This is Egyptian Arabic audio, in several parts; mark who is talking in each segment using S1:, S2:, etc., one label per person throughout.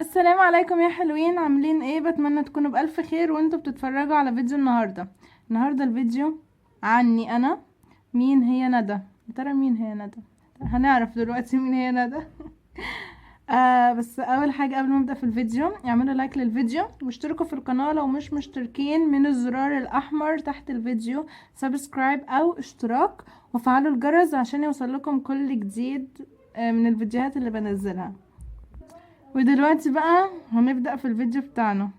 S1: السلام عليكم يا حلوين، عاملين ايه؟ بتمنى تكونوا بألف خير وانتوا بتتفرجوا على فيديو النهارده. النهارده الفيديو عني انا. مين هي ندى؟ يا ترى مين هي ندى؟ هنعرف دلوقتي مين هي ندى. بس اول حاجة قبل ما ابدا في الفيديو، اعملوا like للفيديو واشتركوا في القناة لو مش مشتركين من الزرار الاحمر تحت الفيديو subscribe او اشتراك، وفعلوا الجرس عشان يوصل لكم كل جديد من الفيديوهات اللي بنزلها. ودلوقتي بقى هنبدأ في الفيديو بتاعنا.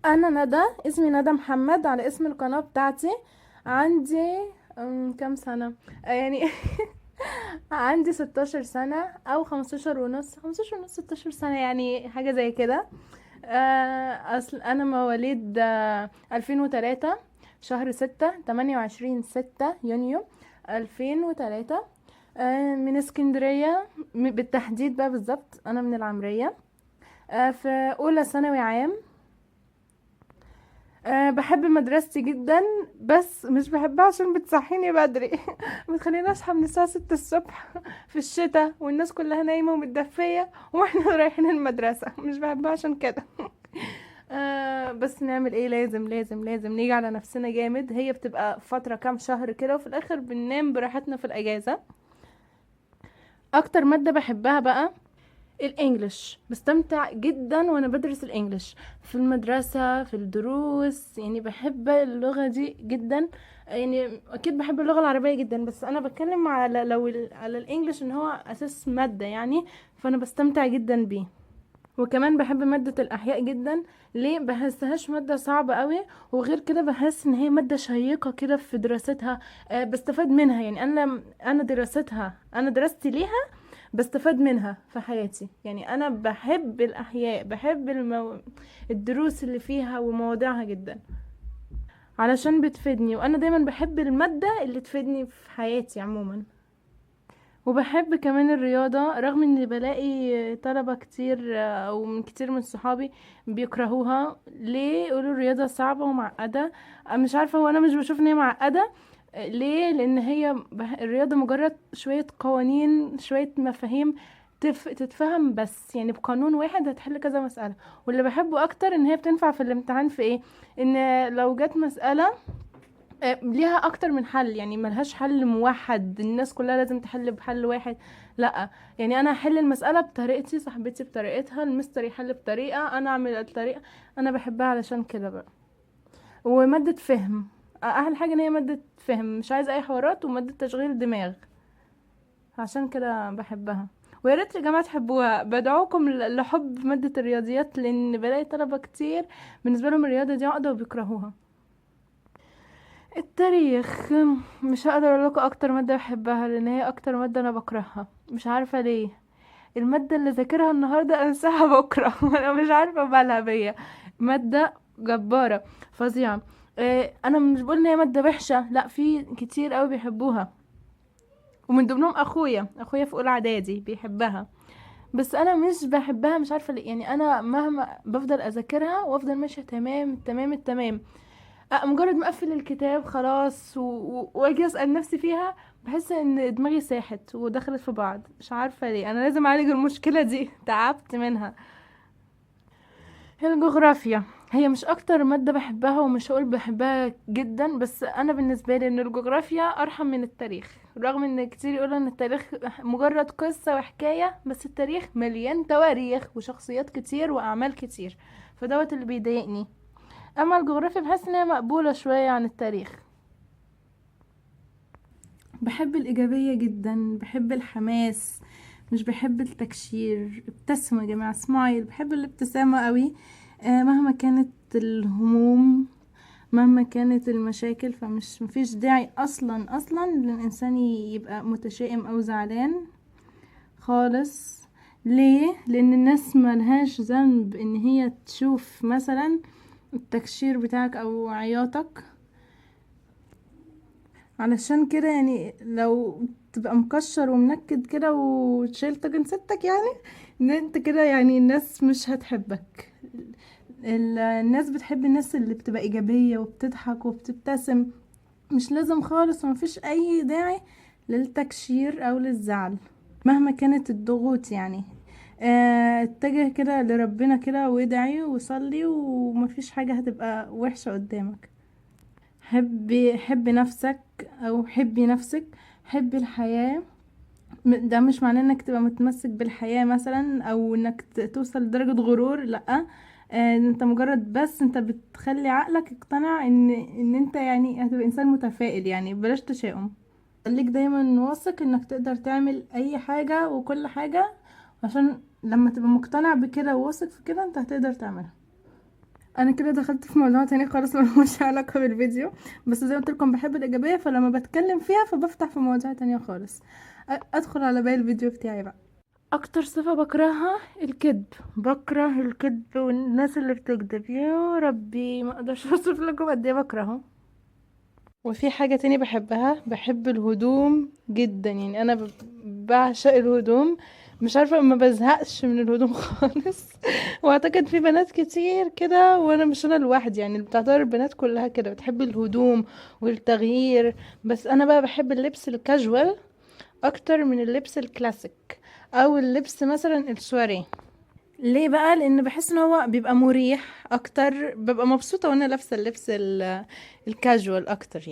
S1: انا ندى، اسمي ندى محمد على اسم القناة بتاعتي. عندي كام سنة؟ يعني عندي 16 سنة او 15 ونص، 15 ونص، 16 سنة، يعني حاجة زي كده. اصل انا مواليد 2003، شهر 6، 28/6 يونيو 2003. من اسكندرية، بالتحديد بقى بالظبط انا من العمرية. في اولى ثانوي عام. بحب مدرستي جدا، بس مش بحبها عشان بتصحيني بدري. بتخليني اصحى من الساعة 6 الصبح في الشتاء والناس كلها نايمة ومتدفية واحنا رايحين المدرسة. مش بحبها عشان كده. بس نعمل ايه؟ لازم لازم لازم نيجي على نفسنا جامد. هي بتبقى فترة كام شهر كده وفي الاخر بننام براحتنا في الاجازة. اكتر مادة بحبها بقى ال English. بستمتع جدا وانا بدرس ال English في المدرسة في الدروس، يعني بحب اللغة دي جدا. يعني اكيد بحب اللغة العربية جدا، بس انا بتكلم على لو على ال English ان هو اساس مادة يعني، فانا بستمتع جدا بيه. وكمان بحب مادة الأحياء جدا. ليه؟ بحسهاش مادة صعبة قوي، وغير كده بحس ان هي مادة شيقة كده في دراستها. بستفاد منها، يعني انا دراستها، انا دراستي ليها بستفاد منها في حياتي. يعني انا بحب الاحياء، بحب الدروس اللي فيها ومواضيعها جدا علشان بتفيدني، وانا دايما بحب المادة اللي تفيدني في حياتي عموما. وبحب كمان الرياضة، رغم اني بلاقي طلبة كتير او من كتير من صحابي بيكرهوها. ليه؟ يقولوا الرياضة صعبة ومعقدة. مش عارفة، هو انا مش بشوف ان هي معقدة. ليه؟ لان هي الرياضة مجرد شوية قوانين، شوية مفاهيم تتفهم بس، يعني بقانون واحد هتحل كذا مسألة. واللي بحبه اكتر ان هي بتنفع في الامتحان في ايه؟ ان لو جت مسألة ليها اكتر من حل، يعني ملهاش حل موحد الناس كلها لازم تحل بحل واحد، لا، يعني انا احل المسألة بطريقتي، صاحبتي بطريقتها، المستر يحل بطريقة، انا اعمل الطريقة. انا بحبها علشان كده بقى. ومادة فهم، احلى حاجة ان هي مادة فهم، مش عايزة اي حوارات، ومادة تشغيل دماغ، عشان كده بحبها. ويا ريت يا جماعة تحبوها. بدعوكم لحب مادة الرياضيات، لان بلاقي طلبة كتير بالنسبة لهم الرياضة دي عقدة وبيكرهوها. التاريخ مش هقدر اقول لكم اكتر مادة بحبها، لان هي اكتر مادة انا بكرهها، مش عارفة ليه. المادة اللي ذاكرها النهاردة انساها بكرة. انا مش عارفة مالها بيا، مادة جبارة فظيعة. انا مش بقول ان هي مادة وحشة، لا، في كتير قوي بيحبوها، ومن ضمنهم اخويا. اخويا في اولى اعدادي بيحبها، بس انا مش بحبها، مش عارفة ليه. يعني انا مهما بفضل اذاكرها وافضل ماشية تمام تمام التمام، مجرد ما اقفل الكتاب خلاص واجي اسال نفسي فيها، بحس ان دماغي ساحت ودخلت في بعض، مش عارفه ليه. انا لازم اعالج المشكلة دي، تعبت منها. الجغرافيا هي مش اكتر مادة بحبها، ومش هقول بحبها جدا، بس انا بالنسبة لي ان الجغرافيا ارحم من التاريخ، رغم ان كتير يقولوا ان التاريخ مجرد قصة وحكاية، بس التاريخ مليان تواريخ وشخصيات كتير واعمال كتير، فدوت اللي بيضايقني. اما الجغرافيا بحس ان هي مقبولة شوية عن التاريخ. بحب الايجابية جدا، بحب الحماس، مش بحب التكشير. ابتسموا يا جماعة، سمايل، بحب الابتسامة قوي. مهما كانت الهموم، مهما كانت المشاكل، فمش مفيش داعي اصلا للانسان يبقى متشائم او زعلان خالص. ليه؟ لان الناس ملهاش ذنب ان هي تشوف مثلا التكشير بتاعك او عياطك. علشان كده لو تبقى مكشر ومنكد كده وشايل طاجن ستك، ان انت كده الناس مش هتحبك. الناس بتحب الناس اللي بتبقى ايجابية وبتضحك وبتبتسم، مش لازم خالص، ومفيش اي داعي للتكشير او للزعل مهما كانت الضغوط. اتجه كده لربنا كده وادعي وصلي، ومفيش حاجة هتبقى وحشة قدامك. حبي نفسك او حبي نفسك، حبي الحياة. ده مش معناه انك تبقى متمسك بالحياة مثلا، او انك توصل لدرجة غرور، لا. انت مجرد بس انت بتخلي عقلك يقتنع ان انت هتبقى انسان متفائل، بلاش تشاؤم. خليك دايما واثق انك تقدر تعمل اي حاجة وكل حاجة، عشان لما تبقى مقتنع بكده وواثق في كده انت هتقدر تعملها. انا كده دخلت في موضوع تاني خالص ملوش علاقة بالفيديو، بس زي ما قلت لكم بحب الإيجابية، فلما بتكلم فيها فبفتح في مواضيع تانية خالص. ادخل على باقي الفيديو بتاعي بقى. اكتر صفة بكرهها الكذب، بكره الكذب والناس اللي بتكذب، يا ربي ما اقدرش اوصف لكم قد ايه بكرهه. وفي حاجة تاني بحبها، بحب الهدوم جدا، انا بعشق الهدوم، مش عارفة ما بزهقش من الهدوم خالص. واعتقد في بنات كتير كده، وانا مش انا لوحدي، بتعتبر البنات كلها كده بتحب الهدوم والتغيير. بس انا بقى بحب اللبس الكاجوال اكتر من اللبس الكلاسيك او اللبس مثلا السواريه. ليه بقى؟ لان بحس ان هو بيبقى مريح اكتر، ببقى مبسوطه وانا لابسه اللبس الكاجوال اكتر.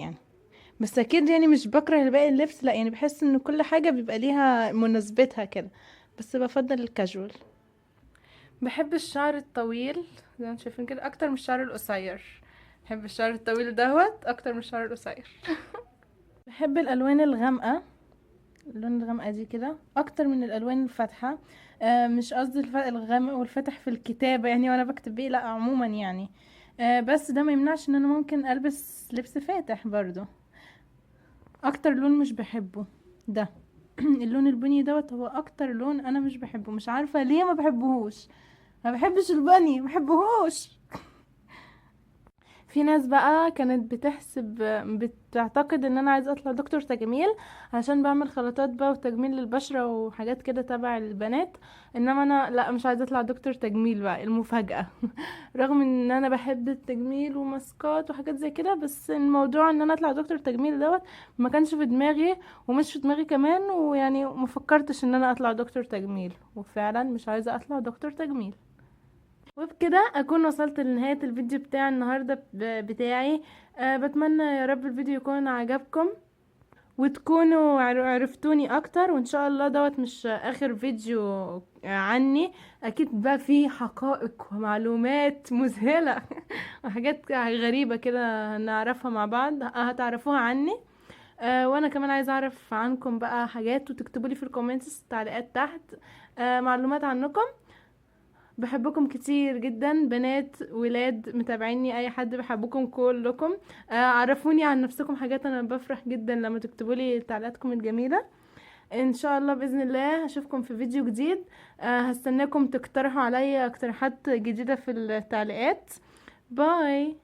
S1: بس اكيد مش بكره باقي اللبس، لا، بحس ان كل حاجه بيبقى ليها مناسبتها كده، بس بفضل الكاجوال. بحب الشعر الطويل زي ما انتم شايفين كده اكتر من الشعر القصير، بحب الشعر الطويل دوت اكتر من الشعر القصير. بحب الالوان الغامقه، اللون الغامقه دي كده اكتر من الالوان الفاتحه. مش قصدي الغامق والفاتح في الكتابه وانا بكتب بيه، لا عموما بس ده ما يمنعش ان انا ممكن البس لبس فاتح برضو. اكتر لون مش بحبه ده اللون البني دوت، هو اكتر لون انا مش بحبه، مش عارفه ليه ما بحبهوش، ما بحبش البني، ما بحبهوش. في ناس بقى كانت بتعتقد ان انا عايزه اطلع دكتور تجميل عشان بعمل خلطات بقى وتجميل للبشره وحاجات كده تبع البنات، انما انا لا، مش عايزه اطلع دكتور تجميل بقى، المفاجاه. رغم ان انا بحب التجميل وماسكات وحاجات زي كده، بس الموضوع ان انا اطلع دكتور تجميل دوت ما كانش في دماغي، ومش في دماغي كمان، ويعني ما فكرتش ان انا اطلع دكتور تجميل، وفعلا مش عايزه اطلع دكتور تجميل. وبكده اكون وصلت لنهاية الفيديو بتاع النهاردة بتاعي. بتمنى يا رب الفيديو يكون عجبكم وتكونوا عرفتوني اكتر، وان شاء الله دوت مش اخر فيديو عني، اكيد بقى فيه حقائق ومعلومات مذهلة وحاجات غريبة كده نعرفها مع بعض، هتعرفوها عني. وانا كمان عايزة اعرف عنكم بقى حاجات، وتكتبوا لي في الكومنتس التعليقات تحت، معلومات عنكم. بحبكم كتير جدا، بنات ولاد متابعيني، اي حد، بحبكم كلكم. عرفوني عن نفسكم حاجات، انا بفرح جدا لما تكتبوا لي تعليقاتكم الجميلة. ان شاء الله باذن الله هشوفكم في فيديو جديد. هستناكم تقترحوا عليا اقتراحات جديدة في التعليقات. باي.